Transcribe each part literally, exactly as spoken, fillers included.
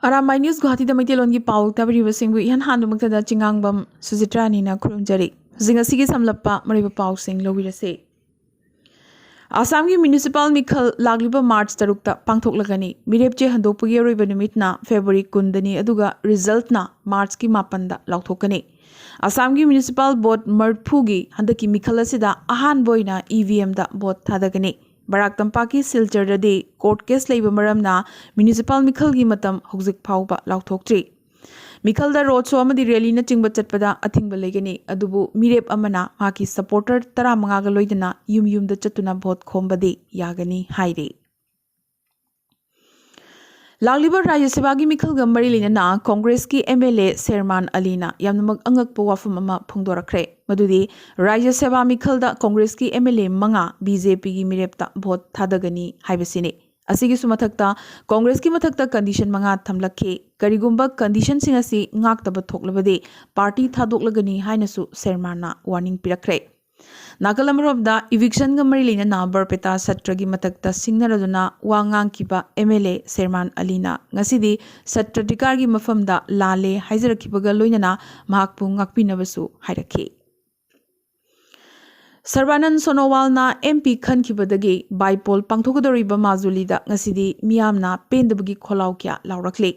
Arambai news ꯒꯨꯋꯥꯍꯥꯇꯤꯗ ꯃꯩꯇꯩꯂꯣꯟꯒꯤ ꯄꯥꯎ ꯇꯥꯕꯤꯔꯤꯕꯁꯤꯡꯕꯨ ꯏꯍꯥꯟ ꯍꯥꯟꯕꯃꯛꯇꯗ ꯆꯤꯉꯥꯡꯕꯝ ꯁꯨꯖꯤꯇ꯭ꯔꯥꯅꯤꯅ ꯈꯨꯔꯨꯝꯖꯔꯤ꯫ ꯍꯧꯖꯤꯛ ꯉꯁꯤꯒꯤ ꯁꯝꯂꯞꯄ ꯃꯔꯨꯑꯣꯏꯕ ꯄꯥꯎꯁꯤꯡ ꯂꯧꯕꯤꯔꯁꯤ꯫ ꯑꯁꯥꯝꯒꯤ ꯃ꯭ꯌꯨꯅꯤꯁꯤꯄꯥꯜ ꯃꯤꯈꯜ ꯂꯥꯛꯂꯤꯕ ꯃꯥꯔꯆ ꯇꯔꯨꯛꯇ ꯄꯥꯡꯊꯣꯛꯂꯒꯅꯤ꯫ ꯃꯤꯔꯦꯞ ꯆꯦ ꯍꯟꯗꯣꯛꯄꯒꯤ ꯑꯔꯣꯏꯕ ꯅꯨꯃꯤꯠꯅ ꯐꯦꯕ꯭ꯔꯨꯋꯥꯔꯤ ꯀꯨꯟꯗꯅꯤ, ꯑꯗꯨꯒ ꯔꯤꯖꯜꯠꯅ ꯃꯥꯔꯆꯀꯤ ꯃꯥꯄꯟꯗ ꯂꯥꯎꯊꯣꯛꯀꯅꯤ꯫ ꯑꯁꯥꯝꯒꯤ ꯃ꯭ꯌꯨꯅꯤꯁꯤꯄꯥꯜ ꯕꯣꯔꯗ ꯃꯔꯐꯨꯒꯤ ꯍꯟꯗꯛꯀꯤ ꯃꯤꯈꯜ ꯑꯁꯤꯗ ꯑꯍꯥꯟꯕ ꯑꯣꯏꯅ ꯏ ꯚꯤ ꯑꯦꯝꯗ ꯚꯣꯠ ꯊꯥꯗꯒꯅꯤ꯫ ꯕꯔꯥꯛ ꯇꯝꯄꯥꯛꯀꯤ ꯁꯤꯜꯆꯔꯗꯗꯤ ꯀꯣꯔꯠ ꯀꯦꯁ ꯂꯩꯕ ꯃꯔꯝꯅ ꯃ꯭ꯌꯨꯅꯤꯁꯤꯄꯥꯜ ꯃꯤꯈꯜꯒꯤ ꯃꯇꯝ ꯍꯧꯖꯤꯛ ꯐꯥꯎꯕ ꯂꯥꯎꯊꯣꯛꯇ꯭ꯔꯤ꯫ ꯃꯤꯈꯜꯗ ꯔꯣꯗ ꯁꯣ ꯑꯃꯗꯤ ꯔꯦꯂꯤꯅꯆꯤꯡꯕ ꯆꯠꯄꯗ ꯑꯊꯤꯡꯕ ꯂꯩꯒꯅꯤ, ꯑꯗꯨꯕꯨ ꯃꯤꯔꯦꯞ ꯑꯃꯅ ꯃꯍꯥꯛꯀꯤ ꯁꯄꯣꯔꯇꯔ ꯇꯔꯥꯃꯉꯥꯒ ꯂꯣꯏꯅꯅ ꯌꯨꯝ ꯌꯨꯝꯗ ꯆꯠꯇꯨꯅ ꯚꯣꯠ ꯈꯣꯝꯕꯗꯤ ꯌꯥꯒꯅꯤ ꯍꯥꯏꯔꯤ꯫ ꯂꯥꯛꯂꯤꯕ ꯔꯥꯖ꯭ꯌ ꯁꯚꯥꯒꯤ ꯃꯤꯈꯜꯒ ꯃꯔꯤ ꯂꯩꯅꯅ ꯀꯣꯡꯒ꯭ꯔꯦꯁꯀꯤ ꯑꯦꯝ ꯑꯦꯜ ꯑꯦ ꯁꯦꯔꯃꯥꯟ ꯑꯂꯤꯅ ꯌꯥꯝꯅꯃꯛ ꯑꯉꯛꯄ ꯋꯥꯐꯝ ꯑꯃ ꯐꯣꯡꯗꯣꯔꯛꯈ꯭ꯔꯦ, ꯃꯗꯨꯗꯤ ꯔꯥꯖ꯭ꯌ ꯁꯚꯥ ꯃꯤꯈꯜꯗ ꯀꯣꯡꯒ꯭ꯔꯦꯁꯀꯤ ꯑꯦꯝ ꯑꯦꯜ ꯑꯦ ꯃꯉꯥ ꯕꯤ ꯖꯦ ꯄꯤꯒꯤ ꯃꯤꯔꯦꯞꯇ ꯚꯣꯠ ꯊꯥꯗꯒꯅꯤ ꯍꯥꯏꯕꯁꯤꯅꯤ꯫ ꯑꯁꯤꯒꯤꯁꯨ ꯃꯊꯛꯇ ꯀꯣꯡꯒ꯭ꯔꯦꯁꯀꯤ ꯃꯊꯛꯇ ꯀꯟꯗꯤꯁꯟ ꯃꯉꯥ ꯊꯝꯂꯛꯈꯤ꯫ ꯀꯔꯤꯒꯨꯝꯕ ꯀꯟꯗꯤꯁꯟꯁꯤꯡ ꯑꯁꯤ ꯉꯥꯛꯇꯕ ꯊꯣꯛꯂꯕꯗꯤ ꯄꯥꯔꯇꯤ ꯊꯥꯗꯣꯛꯂꯒꯅꯤ ꯍꯥꯏꯅꯁꯨ ꯁꯦꯔꯃꯥꯟꯅ ꯋꯥꯔꯅꯤꯡ ꯄꯤꯔꯛꯈ꯭ꯔꯦ꯫ ꯅꯥꯀꯜ ꯑꯃꯔꯣꯝꯗ ꯏꯚꯤꯛꯁꯟꯒ ꯃꯔꯤ ꯂꯩꯅꯅ ꯕꯔꯄꯦꯇꯥ ꯁꯠꯇ꯭ꯔꯒꯤ ꯃꯊꯛꯇ ꯁꯤꯡꯅꯔꯗꯨꯅ ꯋꯥ ꯉꯥꯡꯈꯤꯕ ꯑꯦꯝ ꯑꯦꯜ ꯑꯦ ꯁꯦꯔꯃꯥꯟ ꯑꯂꯤꯅ ꯉꯁꯤꯗꯤ ꯁꯠꯇ꯭ꯔ ꯙꯤꯀꯥꯔꯒꯤ ꯃꯐꯝꯗ ꯂꯥꯜꯂꯦ ꯍꯥꯏꯖꯔꯛꯈꯤꯕꯒ ꯂꯣꯏꯅꯅ ꯃꯍꯥꯛꯄꯨ ꯉꯥꯛꯄꯤꯅꯕꯁꯨ ꯍꯥꯏꯔꯛꯈꯤ꯫ ꯁꯔꯕꯥꯅꯟ ꯁꯣꯅꯣꯋꯥꯜꯅ ꯑꯦꯝ ꯄꯤ ꯈꯟꯈꯤꯕꯗꯒꯤ ꯕꯥꯏꯄꯣꯜ ꯄꯥꯡꯊꯣꯛꯀꯗꯧꯔꯤꯕ ꯃꯥꯖꯨꯂꯤꯗ ꯉꯁꯤꯗꯤ ꯃꯤꯌꯥꯝꯅ ꯄꯦꯟꯗꯕꯒꯤ ꯈꯣꯜꯂꯥꯎ ꯀꯌꯥ ꯂꯥꯎꯔꯛꯂꯤ꯫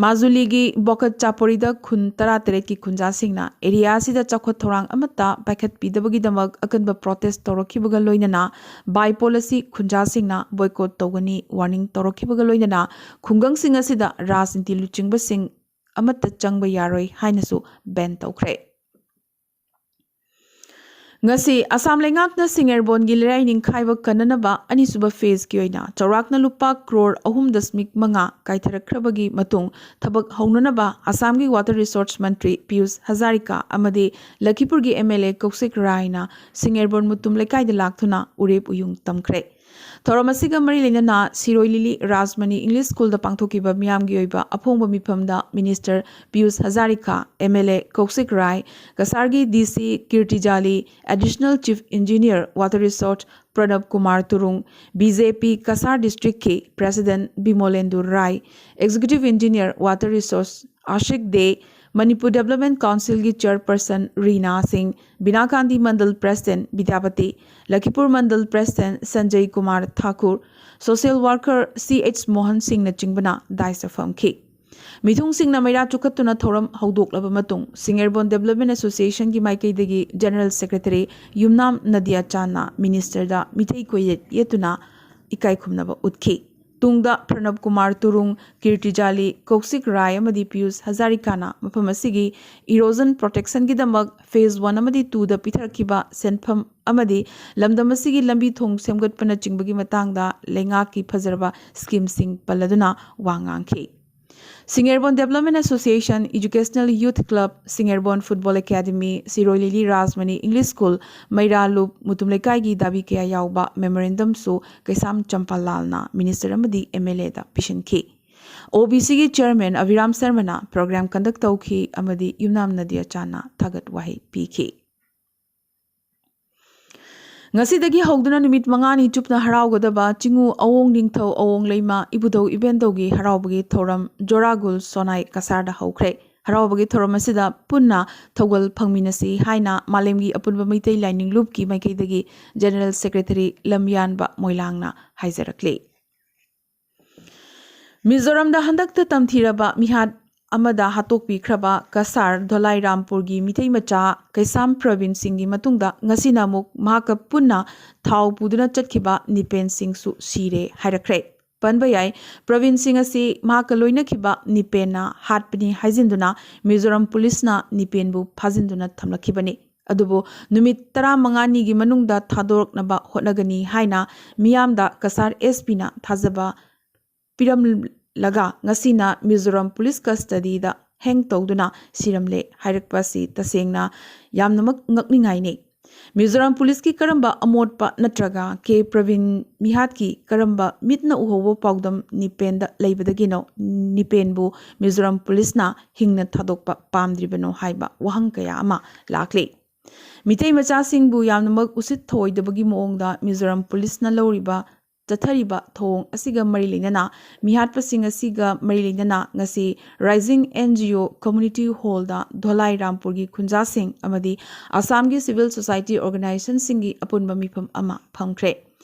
ꯃꯥꯖꯨꯂꯤꯒꯤ ꯕꯣꯀꯠ ꯆꯥꯄꯣꯔꯤꯗ ꯈꯨꯟ ꯇꯔꯥꯇꯔꯦꯠꯀꯤ ꯈꯨꯟꯖꯥꯁꯤꯡꯅ ꯑꯦꯔꯤꯌꯥ ꯑꯁꯤꯗ ꯆꯥꯎꯈꯠ ꯊꯧꯔꯥꯡ ꯑꯃꯠꯇ ꯄꯥꯏꯈꯠꯄꯤꯗꯕꯒꯤꯗꯃꯛ ꯑꯀꯟꯕ ꯄ꯭ꯔꯣꯇꯦꯁ ꯇꯧꯔꯛꯈꯤꯕꯒ ꯂꯣꯏꯅꯅ ꯕꯥꯏꯄꯣꯜ ꯑꯁꯤ ꯈꯨꯟꯖꯥꯁꯤꯡꯅ ꯕꯣꯏꯀꯣꯠ ꯇꯧꯒꯅꯤ ꯋꯥꯔꯅꯤꯡ ꯇꯧꯔꯛꯈꯤꯕꯒ ꯂꯣꯏꯅꯅ ꯈꯨꯡꯒꯪꯁꯤꯡ ꯑꯁꯤꯗ ꯔꯥꯖꯅꯤꯇꯤ ꯂꯨꯆꯤꯡꯕꯁꯤꯡ ꯑꯃꯠꯇ ꯆꯪꯕ ꯌꯥꯔꯣꯏ ꯍꯥꯏꯅꯁꯨ ꯕꯦꯟ ꯇꯧꯈ꯭ꯔꯦ꯫ ꯉꯁꯤ ꯑꯁꯥꯝ ꯂꯩꯉꯥꯛꯅ ꯁꯤꯡꯑꯦꯔꯕꯣꯟꯒꯤ ꯂꯩꯔꯥꯏ ꯅꯤꯡꯈꯥꯏꯕ ꯀꯟꯅꯅꯕ ꯑꯅꯤꯁꯨꯕ ꯐꯦꯖꯀꯤ ꯑꯣꯏꯅ ꯆꯥꯎꯔꯥꯛꯅ ꯂꯨꯄꯥ ꯀ꯭ꯔꯣꯔ ꯑꯍꯨꯝ ꯗꯁꯃꯤꯛ ꯃꯉꯥ ꯀꯥꯏꯊꯔꯛꯈ꯭ꯔꯕꯒꯤ ꯃꯇꯨꯡ ꯊꯕꯛ ꯍꯧꯅꯅꯕ ꯑꯁꯥꯝꯒꯤ ꯋꯥꯇꯔ ꯔꯤꯁꯣꯔꯁ ꯃꯟꯇ꯭ꯔꯤ ꯄꯤꯌꯨꯁ ꯍꯖꯥꯔꯤꯀꯥ ꯑꯃꯗꯤ ꯂꯈꯤꯄꯨꯔꯒꯤ ꯑꯦꯝ ꯑꯦꯜ ꯑꯦ ꯀꯧꯁꯤꯛ ꯔꯥꯏꯅ ꯁꯤꯡꯑꯦꯔꯕꯣꯟ ꯃꯨꯇꯨꯝ ꯂꯩꯀꯥꯏꯗ ꯂꯥꯛꯇꯨꯅ ꯎꯔꯦꯞ ꯎꯌꯨꯡ ꯇꯝꯈ꯭ꯔꯦ꯫ ꯊꯧꯔꯝ ꯑꯁꯤꯒ ꯃꯔꯤ ꯂꯩꯅꯅ ꯁꯤꯔꯣꯏ ꯂꯤꯂꯤ ꯔꯥꯖꯃꯅꯤ ꯏꯪꯂꯤꯁ ꯁ꯭ꯀꯨꯜꯗ ꯄꯥꯡꯊꯣꯛꯈꯤꯕ ꯃꯤꯌꯥꯝꯒꯤ ꯑꯣꯏꯕ ꯑꯐꯣꯡꯕ ꯃꯤꯐꯝꯗ minister Piyush Hazarika, M L A Kaushik Rai, ꯀꯁꯥꯔꯒꯤ D C Keerthi Jalli, additional chief engineer water resource Pranab Kumar Turung, B J P Cachar ꯗꯤꯁꯇ꯭ꯔꯤꯛꯀꯤ president Bimolendu Rai, executive engineer water resource Ashik Dey, Manipur development ꯀꯥꯎꯟꯁꯤꯜꯒꯤ chairperson Rina Singh, Binakandi mandal president Bidyapati, Lakhipur mandal president Sanjay Kumar Thakur, social worker C H Mohan ꯁꯤꯡꯅꯆꯤꯡꯕꯅ ꯗꯥꯏꯁꯇ ꯐꯝꯈꯤ꯫ ꯃꯤꯊꯨꯡꯁꯤꯡꯅ ꯃꯩꯔꯥ ꯆꯨꯈꯠꯇꯨꯅ ꯊꯧꯔꯝ ꯍꯧꯗꯣꯛꯂꯕ ꯃꯇꯨꯡ, ꯁꯤꯡꯑꯦꯔꯕꯣꯟ ꯗꯦꯕꯂꯞꯃꯦꯟꯠ ꯑꯦꯁꯣꯁꯤꯌꯦꯁꯟꯒꯤ ꯃꯥꯏꯀꯩꯗꯒꯤ ꯖꯦꯅꯔꯦꯜ ꯁꯦꯀ꯭ꯔꯦꯇꯔꯤ ꯌꯨꯝꯅꯥꯝ ꯅꯗꯤꯌꯥ ꯆꯥꯟꯅ ꯃꯤꯅꯤꯁꯇꯔꯗ ꯃꯤꯊꯩ ꯀꯣꯌꯦꯠ ꯌꯦꯠꯇꯨꯅ ꯏꯀꯥꯏ ꯈꯨꯝꯅꯕ ꯎꯠꯈꯤ꯫ ꯇꯨꯡꯗ ꯄ꯭ꯔꯅꯕ ꯀꯨꯃꯥꯔ ꯇꯨꯔꯨꯡ, ꯀꯤꯔꯇꯤꯖꯥꯂꯤ, ꯀꯧꯁꯤꯛ ꯔꯥꯏ ꯑꯃꯗꯤ ꯄꯤꯌꯨꯁ ꯍꯖꯥꯔꯤꯀꯥꯅ ꯃꯐꯝ ꯑꯁꯤꯒꯤ ꯏꯔꯣꯖꯟ ꯄ꯭ꯔꯣꯇꯦꯛꯁꯟꯒꯤꯗꯃꯛ ꯐꯦꯖ ꯋꯥꯟ ꯑꯃꯗꯤ ꯇꯨꯗ ꯄꯤꯊꯔꯛꯈꯤꯕ ꯁꯦꯟꯐꯝ ꯑꯃꯗꯤ ꯂꯝꯗꯝ ꯑꯁꯤꯒꯤ ꯂꯝꯕꯤ ꯊꯣꯡ ꯁꯦꯝꯒꯠꯄꯅꯆꯤꯡꯕꯒꯤ ꯃꯇꯥꯡꯗ ꯂꯩꯉꯥꯛꯀꯤ ꯐꯖꯔꯕ ꯁ꯭ꯀꯤꯝꯁꯤꯡ ꯄꯜꯂꯗꯨꯅ ꯋꯥ ꯉꯥꯡꯈꯤ꯫ Singerbond development association, educational youth club, Singerbond football academy, Shirui lily Rajmani English school, ꯃꯩꯔꯥ ꯂꯨꯞ, ꯃꯨꯇꯨꯝ ꯂꯩꯀꯥꯏꯒꯤ ꯗꯥꯕꯤ ꯀꯌꯥ ꯌꯥꯎꯕ ꯃꯦꯃꯣꯔꯦꯟꯗꯝꯁꯨ ꯀꯩꯁꯥꯝ ꯆꯝꯄꯥꯂꯥꯜꯅ ꯃꯤꯅꯤꯁꯇꯔ ꯑꯃꯗꯤ ꯑꯦꯝ ꯑꯦꯜ ꯑꯦꯗ ꯄꯤꯁꯤꯟꯈꯤ꯫ ꯑꯣ ꯕꯤ ꯁꯤꯒꯤ ꯆꯦꯌꯔꯃꯦꯟ ꯑꯚꯤꯔꯥꯝ ꯁꯔꯃꯅ ꯄ꯭ꯔꯣꯒ꯭ꯔꯥꯝ ꯀꯟꯗꯛ ꯇꯧꯈꯤ ꯑꯃꯗꯤ ꯌꯨꯝꯅꯥꯝ ꯅꯗꯤꯌꯥ ꯆꯥꯟꯅ ꯊꯥꯒꯠ ꯋꯥꯍꯩ ꯄꯤꯈꯤ꯫ ꯉꯁꯤꯗꯒꯤ ꯍꯧꯗꯨꯅ ꯅꯨꯃꯤꯠ ꯃꯉꯥꯅꯤ ꯆꯨꯞꯅ ꯍꯔꯥꯎꯒꯗꯕ ꯆꯤꯡꯉꯨ ꯑꯋꯣꯡ ꯅꯤꯡꯊꯧ ꯑꯋꯣꯡ ꯂꯩꯃ ꯏꯕꯨꯙꯧ ꯏꯕꯦꯟꯗꯧꯒꯤ ꯍꯔꯥꯎꯕꯒꯤ ꯊꯧꯔꯝ ꯖꯣꯔꯥꯒꯨꯜ ꯁꯣꯅꯥꯏ ꯀꯁꯥꯔꯗ ꯍꯧꯈ꯭ꯔꯦ꯫ ꯍꯔꯥꯎꯕꯒꯤ ꯊꯧꯔꯝ ꯑꯁꯤꯗ ꯄꯨꯟꯅ ꯊꯧꯒꯜ ꯐꯪꯃꯤꯟꯅꯁꯤ ꯍꯥꯏꯅ ꯃꯥꯂꯦꯝꯒꯤ ꯑꯄꯨꯟꯕ ꯃꯩꯇꯩ ꯂꯥꯏꯅꯤꯡ ꯂꯨꯞꯀꯤ ꯃꯥꯏꯀꯩꯗꯒꯤ ꯖꯦꯅꯔꯦꯜ ꯁꯦꯀ꯭ꯔꯦꯇꯔꯤ ꯂꯝꯌꯥꯟꯕ ꯃꯣꯏꯂꯥꯡꯅ ꯍꯥꯏꯖꯔꯛꯂꯤ꯫ ꯃꯤꯖꯣꯔꯥꯝꯗ ꯍꯟꯗꯛꯇ ꯇꯝꯊꯤꯔꯕ ꯃꯤꯍꯥꯠ ꯑꯃꯗ ꯍꯥꯠꯇꯣꯛꯄꯤꯈ꯭ꯔꯕ ꯀꯁꯥꯔ ꯙꯣꯂꯥꯏꯔꯥꯝꯄꯨꯔꯒꯤ ꯃꯤꯇꯩ ꯃꯆꯥ ꯀꯩꯁꯥꯝ ꯄ꯭ꯔꯕꯤꯟ ꯁꯤꯡꯒꯤ ꯃꯇꯨꯡꯗ ꯉꯁꯤꯅ ꯑꯃꯨꯛ ꯃꯍꯥꯛꯀ ꯄꯨꯟꯅ ꯊꯥꯎ ꯄꯨꯗꯨꯅ ꯆꯠꯈꯤꯕ ꯅꯤꯄꯦꯟ ꯁꯤꯡꯁꯨ ꯁꯤꯔꯦ ꯍꯥꯏꯔꯛꯈ꯭ꯔꯦ꯫ ꯄꯟꯕ ꯌꯥꯏ, ꯄ꯭ꯔꯕꯤꯟ ꯁꯤꯡ ꯑꯁꯤ ꯃꯍꯥꯛꯀ ꯂꯣꯏꯅꯈꯤꯕ ꯅꯤꯄꯦꯟꯅ ꯍꯥꯠꯄꯅꯤ ꯍꯥꯏꯖꯤꯟꯗꯨꯅ ꯃꯤꯖꯣꯔꯥꯝ ꯄꯨꯂꯤꯁꯅ ꯅꯤꯄꯦꯟꯕꯨ ꯐꯥꯖꯤꯟꯗꯨꯅ ꯊꯝꯂꯛꯈꯤꯕꯅꯤ꯫ ꯑꯗꯨꯕꯨ ꯅꯨꯃꯤꯠ ꯇꯔꯥꯃꯉꯥꯅꯤꯒꯤ ꯃꯅꯨꯡꯗ ꯊꯥꯗꯣꯔꯛꯅꯕ ꯍꯣꯠꯅꯒꯅꯤ ꯍꯥꯏꯅ ꯃꯤꯌꯥꯝꯗ ꯀꯁꯥꯔ ꯑꯦꯁ ꯄꯤꯅ ꯊꯥꯖꯕ ꯄꯤꯔꯝꯂꯒ ꯉꯁꯤꯅ ꯃꯤꯖꯣꯔꯥꯝ ꯄꯨꯂꯤꯁ ꯀꯁꯇꯗꯤꯗ ꯍꯦꯡ ꯇꯧꯗꯨꯅ ꯁꯤꯔꯝꯂꯦ ꯍꯥꯏꯔꯛꯄ ꯑꯁꯤ ꯇꯁꯦꯡꯅ ꯌꯥꯝꯅꯃꯛ ꯉꯛꯅꯤꯡꯉꯥꯏꯅꯤ꯫ ꯃꯤꯖꯣꯔꯥꯝ ꯄꯨꯂꯤꯁꯀꯤ ꯀꯔꯝꯕ ꯑꯃꯣꯠꯄ ꯅꯠꯇ꯭ꯔꯒ ꯀꯦ ꯄ꯭ꯔꯕꯤꯟ ꯃꯤꯍꯥꯠꯀꯤ ꯀꯔꯝꯕ ꯃꯤꯠꯅ ꯎꯍꯧꯕ ꯄꯥꯎꯗꯝ ꯅꯤꯄꯦꯟꯗ ꯂꯩꯕꯗꯒꯤꯅꯣ ꯅꯤꯄꯦꯟꯕꯨ ꯃꯤꯖꯣꯔꯥꯝ ꯄꯨꯂꯤꯁꯅ ꯍꯤꯡꯅ ꯊꯥꯗꯣꯛꯄ ꯄꯥꯝꯗ꯭ꯔꯤꯕꯅꯣ ꯍꯥꯏꯕ ꯋꯥꯍꯪ ꯀꯌꯥ ꯑꯃ ꯂꯥꯛꯂꯤ꯫ ꯃꯤꯇꯩ ꯃꯆꯥꯁꯤꯡꯕꯨ ꯌꯥꯝꯅꯃꯛ ꯎꯁꯤꯠ ꯊꯑꯣꯏꯗꯕꯒꯤ ꯃꯑꯣꯡꯗ ꯃꯤꯖꯣꯔꯥꯝ ꯄꯨꯂꯤꯁꯅ ꯂꯧꯔꯤꯕ ꯆꯠꯊꯔꯤꯕ ꯊꯧꯑꯣꯡ ꯑꯁꯤꯒ ꯃꯔꯤ ꯂꯩꯅꯅ ꯃꯤꯍꯥꯠꯄꯁꯤꯡ ꯑꯁꯤꯒ ꯃꯔꯤ ꯂꯩꯅꯅ ꯉꯁꯤ rising and G O community ꯍꯣꯜꯗ ꯙꯣꯂꯥꯏ ꯔꯥꯝꯄꯨꯔꯒꯤ ꯈꯨꯟꯖꯥꯁꯤꯡ ꯑꯃꯗꯤ ꯑꯁꯥꯝꯒꯤ ꯁꯤꯚꯤꯜ ꯁꯣꯁꯥꯏꯇꯤ ꯑꯣꯔꯒꯅꯥꯏꯖꯦꯁꯟꯁꯤꯡꯒꯤ ꯑꯄꯨꯟꯕ ꯃꯤꯐꯝ ꯑꯃ ꯐꯝꯈ꯭ꯔꯦ꯫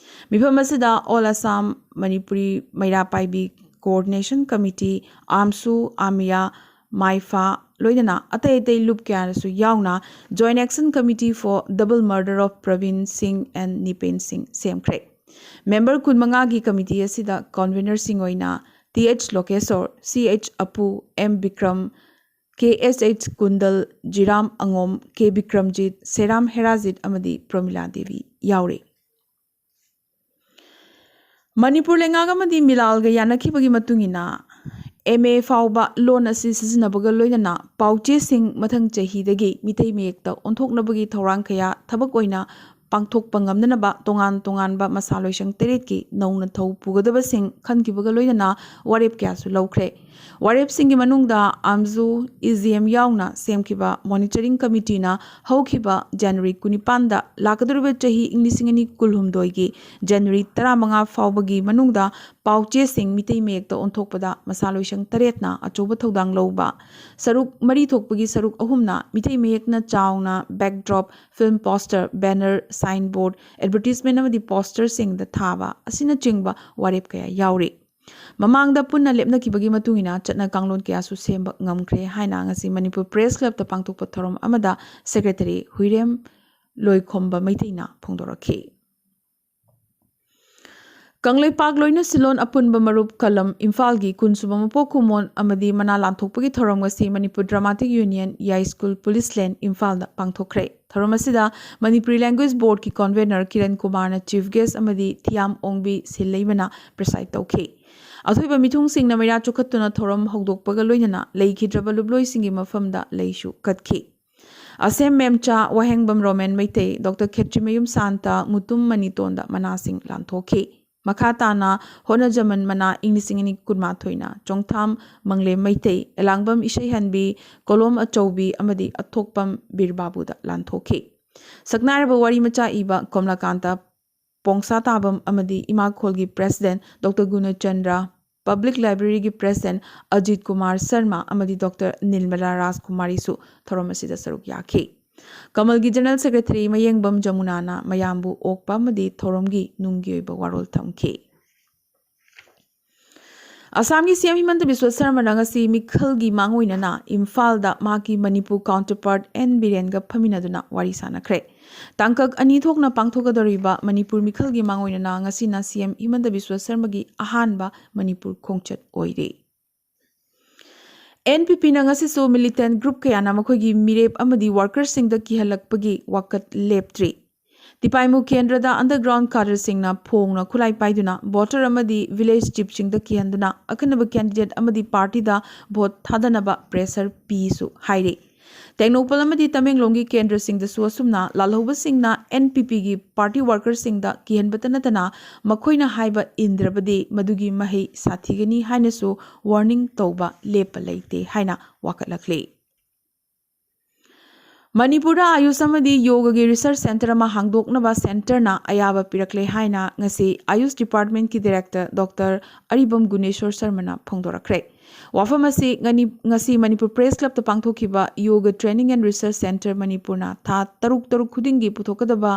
ꯃꯤꯐꯝ ꯑꯁꯤꯗ all Assam Manipuri Meira Paibi coordination committee, AMSU, ꯑꯥꯃꯤꯌꯥ, ꯃꯥꯏꯐꯥ, ꯂꯣꯏꯅꯅ ꯑꯇꯩ ꯑꯇꯩ ꯂꯨꯞ ꯀꯌꯥꯅꯁꯨ ꯌꯥꯎꯅ Joint Action Committee for Double Murder of Praveen Singh and Nipen Singh ꯁꯦꯝꯈ꯭ꯔꯦ꯫ ꯃꯦꯝꯕꯔ ꯀꯨꯟꯃꯉꯥꯒꯤ ꯀꯃꯤꯇꯤ ꯑꯁꯤꯗ ꯀꯟꯚꯦꯅꯔꯁꯤꯡ ꯑꯣꯏꯅ T H Lokeshor, C H Apu, M Bikram, K H H Kundal, Jiram ꯑꯉꯣꯝ, ꯀꯦ ꯕꯤꯀ꯭ꯔꯝꯖꯤꯠ, ꯁꯦꯔꯥꯝ ꯍꯦꯔꯥꯖꯤꯠ ꯑꯃꯗꯤ ꯄ꯭ꯔꯃꯤꯂꯥ ꯗꯦꯕꯤ ꯌꯥꯎꯔꯤ꯫ ꯃꯅꯤꯄꯨꯔ ꯂꯩꯉꯥꯛ ꯑꯃꯗꯤ ꯃꯤꯂꯥꯜꯒ ꯌꯥꯅꯈꯤꯕꯒꯤ ꯃꯇꯨꯡ ꯏꯟꯅ ꯑꯦꯝ ꯑꯦ ꯐꯥꯎꯕ ꯂꯣꯟ ꯑꯁꯤ ꯁꯤꯖꯤꯟꯅꯕꯒ ꯂꯣꯏꯅꯅ ꯄꯥꯎꯆꯦꯁꯤꯡ ꯃꯊꯪ ꯆꯍꯤꯗꯒꯤ ꯃꯤꯇꯩ ꯃꯌꯦꯛꯇ ꯑꯣꯟꯊꯣꯛꯅꯕꯒꯤ ꯊꯧꯔꯥꯡ ꯀꯌꯥ ꯊꯕꯛ ꯑꯣꯏꯅ ꯄꯥꯡꯊꯣꯛꯄ ꯉꯝꯅꯅꯕ ꯇꯣꯉꯥꯟ ꯇꯣꯉꯥꯟꯕ ꯃꯁꯥ ꯂꯣꯏꯁꯪ ꯇꯔꯦꯠꯀꯤ ꯅꯧꯅ ꯊꯧ ꯄꯨꯒꯗꯕꯁꯤꯡ ꯈꯟꯈꯤꯕꯒ ꯂꯣꯏꯅꯅ ꯋꯥꯔꯦꯞ ꯀꯌꯥꯁꯨ ꯂꯧꯈ꯭ꯔꯦ꯫ ꯋꯥꯔꯦꯞꯁꯤꯡꯒꯤ ꯃꯅꯨꯡꯗ ꯑꯥꯝꯖꯨ, ꯏ ꯖꯤ ꯑꯦꯝ ꯌꯥꯎꯅ ꯁꯦꯝꯈꯤꯕ ꯃꯣꯅꯤꯇꯔꯤꯡ ꯀꯃꯤꯇꯤꯅ ꯍꯧꯈꯤꯕ ꯖꯅꯋꯥꯔꯤ ꯀꯨꯟꯅꯤꯄꯥꯟꯗ ꯂꯥꯛꯀꯗꯧꯔꯤꯕ ꯆꯍꯤ ꯏꯪ ꯂꯤꯁꯤꯡ ꯑꯅꯤ ꯀꯨꯟꯍꯨꯝꯗꯣꯏꯒꯤ ꯖꯅꯋꯥꯔꯤ ꯇꯔꯥꯃꯉꯥ ꯐꯥꯎꯕꯒꯤ ꯃꯅꯨꯡꯗ ꯄꯥꯎꯆꯦꯁꯤꯡ ꯃꯤꯇꯩ ꯃꯌꯦꯛꯇ ꯑꯣꯟꯊꯣꯛꯄꯗ ꯃꯁꯥ ꯂꯣꯏꯁꯪ ꯇꯔꯦꯠꯅ ꯑꯆꯧꯕ ꯊꯧꯗꯥꯡ ꯂꯧꯕ, ꯁꯔꯨꯛ ꯃꯔꯤ ꯊꯣꯛꯄꯒꯤ ꯁꯔꯨꯛ ꯑꯍꯨꯝꯅ ꯃꯤꯇꯩ ꯃꯌꯦꯛꯅ ꯆꯥꯎꯅ ꯕꯦꯛꯗ꯭ꯔꯣꯞ, film poster, banner, signboard, advertisement ꯑꯃꯗꯤ ꯄꯣꯁꯇꯔꯁꯤꯡꯗ ꯊꯥꯕ ꯑꯁꯤꯅꯆꯤꯡꯕ ꯋꯥꯔꯦꯞ ꯀꯌꯥ ꯌꯥꯎꯔꯤ꯫ ꯃꯃꯥꯡꯗ ꯄꯨꯟꯅ ꯂꯦꯞꯅꯈꯤꯕꯒꯤ ꯃꯇꯨꯡ ꯏꯟꯅ ꯆꯠꯅ ꯀꯥꯡꯂꯣꯟ ꯀꯌꯥꯁꯨ ꯁꯦꯝꯕ ꯉꯝꯈ꯭ꯔꯦ ꯍꯥꯏꯅ ꯉꯁꯤ ꯃꯅꯤꯄꯨꯔ ꯄ꯭ꯔꯦꯁ ꯀ꯭ꯂꯕꯇ ꯄꯥꯡꯊꯣꯛꯄ ꯊꯧꯔꯝ ꯑꯃꯗ ꯁꯦꯀ꯭ꯔꯦꯇꯔꯤ ꯍꯨꯏꯔꯦꯝ ꯂꯣꯏꯈꯣꯝꯕ ꯃꯩꯇꯩꯅ ꯐꯣꯡꯗꯣꯔꯛꯈꯤ꯫ ꯀꯪꯂꯩꯄꯥꯛ ꯂꯣꯏꯅ ꯁꯤꯂꯣꯟ ꯑꯄꯨꯟꯕ ꯃꯔꯨꯞ ꯀꯂꯝ ꯏꯝꯐꯥꯜꯒꯤ ꯀꯨꯟꯁꯨꯕ ꯃꯄꯣꯛ ꯀꯨꯝꯑꯣꯟ ꯑꯃꯗꯤ ꯃꯅꯥ ꯂꯥꯟꯊꯣꯛꯄꯒꯤ ꯊꯧꯔꯝ ꯉꯁꯤ ꯃꯅꯤꯄꯨꯔ ꯗ꯭ꯔꯃꯥꯇꯤꯛ ꯌꯨꯅꯤꯌꯟ, ꯌꯥꯏꯁ꯭ꯀꯨꯜ, ꯄꯨꯂꯤꯁ ꯂꯦꯟ, ꯏꯝꯐꯥꯜꯗ ꯄꯥꯡꯊꯣꯛꯈ꯭ꯔꯦ꯫ ꯊꯧꯔꯝ ꯑꯁꯤꯗ ꯃꯅꯤꯄꯨꯔꯤ ꯂꯦꯡꯒ꯭ꯋꯦꯖ ꯕꯣꯔꯗꯀꯤ ꯀꯟꯚꯦꯅꯔ ꯀꯤꯔꯟ ꯀꯨꯃꯥꯔꯅ ꯆꯤꯐ ꯒꯦꯁ꯭ꯠ ꯑꯃꯗꯤ ꯊꯤꯌꯥꯝ ꯑꯣꯡꯕꯤ ꯁꯤꯜ ꯂꯩꯃꯅ ꯄ꯭ꯔꯤꯁꯥꯏꯗ ꯇꯧꯈꯤ꯫ ꯑꯊꯣꯏꯕ ꯃꯤꯊꯨꯡꯁꯤꯡꯅ ꯃꯩꯔꯥ ꯆꯨꯈꯠꯇꯨꯅ ꯊꯧꯔꯝ ꯍꯧꯗꯣꯛꯄꯒ ꯂꯣꯏꯅꯅ ꯂꯩꯈꯤꯗ꯭ꯔꯕ ꯂꯨꯞꯂꯣꯏꯁꯤꯡꯒꯤ ꯃꯐꯝꯗ ꯂꯩꯁꯨ ꯀꯠꯈꯤ꯫ ꯑꯁꯦꯝ ꯃꯦꯝꯆꯥ, ꯋꯥꯍꯦꯡꯕꯝ ꯔꯣꯃꯦꯟ ꯃꯩꯇꯩ, ꯗꯣꯛꯇꯔ ꯈꯦꯇ꯭ꯔꯤꯃꯌꯨꯝ ꯁꯥꯟꯇ, ꯃꯨꯇꯨꯝ ꯃꯅꯤꯇꯣꯟꯗ ꯃꯅꯥꯁꯤꯡ ꯂꯥꯟꯊꯣꯛꯈꯤ꯫ ꯃꯈꯥ ꯇꯥꯅ ꯍꯣꯠꯅꯖꯃꯟ ꯃꯅꯥ ꯏꯪ ꯂꯤꯁꯤꯡ ꯑꯅꯤ ꯀꯨꯟꯃꯥꯊꯣꯏꯅ ꯆꯣꯡꯊꯥꯝ ꯃꯪꯂꯦꯝ ꯃꯩꯇꯩ, ꯑꯦꯂꯥꯡꯕꯝ ꯏꯁꯩꯍꯟꯕꯤ, ꯀꯣꯂꯣꯝ ꯑꯆꯧꯕꯤ ꯑꯃꯗꯤ ꯑꯊꯣꯛꯄꯝ ꯕꯤꯔꯕꯥꯕꯨꯗ ꯂꯥꯟꯊꯣꯛꯈꯤ꯫ ꯁꯛꯅꯥꯏꯔꯕ ꯋꯥꯔꯤ ꯃꯆꯥ ꯏꯕ ꯀꯣꯝꯂꯥꯀꯥꯟꯇ ꯄꯣꯡꯁꯥ ꯇꯥꯕꯝ ꯑꯃꯗꯤ ꯏꯃꯥꯈꯣꯜꯒꯤ ꯄ꯭ꯔꯦꯁꯤꯗꯦꯟ ꯗꯣꯛꯇꯔ ꯒꯨꯅꯆꯟꯗ꯭ꯔ, ꯄꯕ꯭ꯂꯤꯛ ꯂꯥꯏꯕ꯭ꯔꯦꯔꯤꯒꯤ ꯄ꯭ꯔꯦꯁꯤꯗꯦꯟ ꯑꯖꯤꯠ ꯀꯨꯃꯥꯔ ꯁꯔꯃ ꯑꯃꯗꯤ ꯗꯣꯛꯇꯔ ꯅꯤꯔꯃꯂꯥ ꯔꯥꯖꯀꯨꯃꯥꯔꯤꯁꯨ ꯊꯧꯔꯝ ꯑꯁꯤꯗ ꯁꯔꯨꯛ ꯌꯥꯈꯤ꯫ ꯀꯃꯜꯒꯤ ꯖꯦꯅꯔꯦꯜ ꯁꯦꯀ꯭ꯔꯦꯇꯔꯤ ꯃꯌꯦꯡꯕꯝ ꯖꯃꯨꯅꯥꯅ ꯃꯌꯥꯝꯕꯨ ꯑꯣꯛꯄ ꯑꯃꯗꯤ ꯊꯧꯔꯝꯒꯤ ꯅꯨꯡꯒꯤ ꯑꯣꯏꯕ ꯋꯥꯔꯣꯜ ꯊꯝꯈꯤ꯫ ꯑꯁꯥꯝꯒꯤ ꯁꯤ ꯑꯦꯝ ꯍꯤꯃꯟꯇ ꯕꯤꯁ꯭ꯋ ꯁꯔꯃꯅ ꯉꯁꯤ ꯃꯤꯈꯜꯒꯤ ꯃꯥꯡꯑꯣꯏꯅꯅ ꯏꯝꯐꯥꯜꯗ ꯃꯍꯥꯛꯀꯤ ꯃꯅꯤꯄꯨꯔ ꯀꯥꯎꯟꯇꯔꯄꯥꯔꯠ ꯑꯦꯟ ꯕꯤꯔꯦꯟꯒ ꯐꯝꯃꯤꯟꯅꯗꯨꯅ ꯋꯥꯔꯤ ꯁꯥꯅꯈ꯭ꯔꯦ꯫ ꯇꯥꯡꯀꯛ ꯑꯅꯤ ꯊꯣꯛꯅ ꯄꯥꯡꯊꯣꯛꯀꯗꯧꯔꯤꯕ ꯃꯅꯤꯄꯨꯔ ꯃꯤꯈꯜꯒꯤ ꯃꯥꯡꯑꯣꯏꯅꯅ ꯉꯁꯤꯅ ꯁꯤ ꯑꯦꯝ ꯍꯤꯃꯟꯇ ꯕꯤꯁ꯭ꯋ ꯁꯔꯃꯒꯤ ꯑꯍꯥꯟꯕ ꯃꯅꯤꯄꯨꯔ ꯈꯣꯡꯆꯠ ꯑꯣꯏꯔꯦ꯫ ꯑꯦꯟ ꯄꯤ ꯄꯤꯅ ꯉꯁꯤꯁꯨ ꯃꯤꯂꯤꯇꯦꯟ ꯒ꯭ꯔꯨꯞ ꯀꯌꯥꯅ ꯃꯈꯣꯏꯒꯤ ꯃꯤꯔꯦꯞ ꯑꯃꯗꯤ ꯋꯥꯔꯀꯔꯁꯤꯡꯗ ꯀꯤꯍꯜꯂꯛꯄꯒꯤ ꯋꯥꯀꯠ ꯂꯦꯞꯇ꯭ꯔꯤ꯫ ꯇꯤꯄꯥꯏꯃꯨ ꯀꯦꯟꯗ꯭ꯔꯗ ꯑꯟꯗꯔꯒ꯭ꯔꯥꯎꯟ ꯀꯥꯗꯔꯁꯤꯡꯅ ꯐꯣꯡꯅ ꯈꯨꯠꯂꯥꯏ ꯄꯥꯏꯗꯨꯅ ꯚꯣꯇꯔ ꯑꯃꯗꯤ ꯚꯤꯂꯦꯖ ꯆꯤꯞꯁꯤꯡꯗ ꯀꯤꯍꯟꯗꯨꯅ ꯑꯈꯟꯅꯕ ꯀꯦꯟꯗꯤꯗꯦꯠ ꯑꯃꯗꯤ ꯄꯥꯔꯇꯤꯗ ꯚꯣꯠ ꯊꯥꯗꯅꯕ ꯄ꯭ꯔꯦꯁꯔ ꯄꯤꯁꯨ ꯍꯥꯏꯔꯤ꯫ ꯇꯦꯡꯅꯧꯄꯜ ꯑꯃꯗꯤ ꯇꯃꯦꯡꯂꯣꯡꯒꯤ ꯀꯦꯟꯗ꯭ꯔꯁꯤꯡꯗꯁꯨ ꯑꯁꯨꯝꯅ ꯂꯥꯜꯍꯧꯕꯁꯤꯡꯅ ꯑꯦꯟ ꯄꯤ ꯄꯤꯒꯤ ꯄꯥꯔꯇꯤ ꯋꯥꯔꯀꯔꯁꯤꯡꯗ ꯀꯤꯍꯟꯕꯇ ꯅꯠꯇꯅ ꯃꯈꯣꯏꯅ ꯍꯥꯏꯕ ꯏꯟꯗ꯭ꯔꯕꯗꯤ ꯃꯗꯨꯒꯤ ꯃꯍꯩ ꯁꯥꯊꯤꯒꯅꯤ ꯍꯥꯏꯅꯁꯨ ꯋꯥꯔꯅꯤꯡ ꯇꯧꯕ ꯂꯦꯞꯄ ꯂꯩꯇꯦ ꯍꯥꯏꯅ ꯋꯥꯀꯠꯂꯛꯂꯤ꯫ ꯃꯅꯤꯄꯨꯔꯗ ꯑꯥꯌꯨꯁ ꯑꯃꯗꯤ ꯌꯣꯒꯒꯤ ꯔꯤꯁꯔꯆ ꯁꯦꯟꯇꯔ ꯑꯃ ꯍꯥꯡꯗꯣꯛꯅꯕ ꯁꯦꯟꯇꯔꯅ ꯑꯌꯥꯕ ꯄꯤꯔꯛꯂꯦ ꯍꯥꯏꯅ ꯉꯁꯤ ꯑꯥꯌꯨꯁ ꯗꯤꯄꯥꯔꯠꯃꯦꯟꯠꯀꯤ ꯗꯥꯏꯔꯦꯛꯇꯔ ꯗꯣꯛꯇꯔ ꯑꯔꯤꯕꯝ ꯒꯨꯅꯦꯁꯣꯔ ꯁꯔꯃꯅ ꯐꯣꯡꯗꯣꯔꯛꯈ꯭ꯔꯦ꯫ ꯋꯥꯐꯝ ꯑꯁꯤ ꯉꯅꯤ-, ꯉꯁꯤ ꯃꯅꯤꯄꯨꯔ ꯄ꯭ꯔꯦꯁ ꯀ꯭ꯂꯕꯇ ꯄꯥꯡꯊꯣꯛꯈꯤꯕ ꯌꯣꯒ ꯇ꯭ꯔꯦꯅꯤꯡ ꯑꯦꯟ ꯔꯤꯁꯔꯆ ꯁꯦꯟꯇꯔ ꯃꯅꯤꯄꯨꯔꯅ ꯊꯥ ꯇꯔꯨꯛ ꯇꯔꯨꯛ ꯈꯨꯗꯤꯡꯒꯤ ꯄꯨꯊꯣꯛꯀꯗꯕ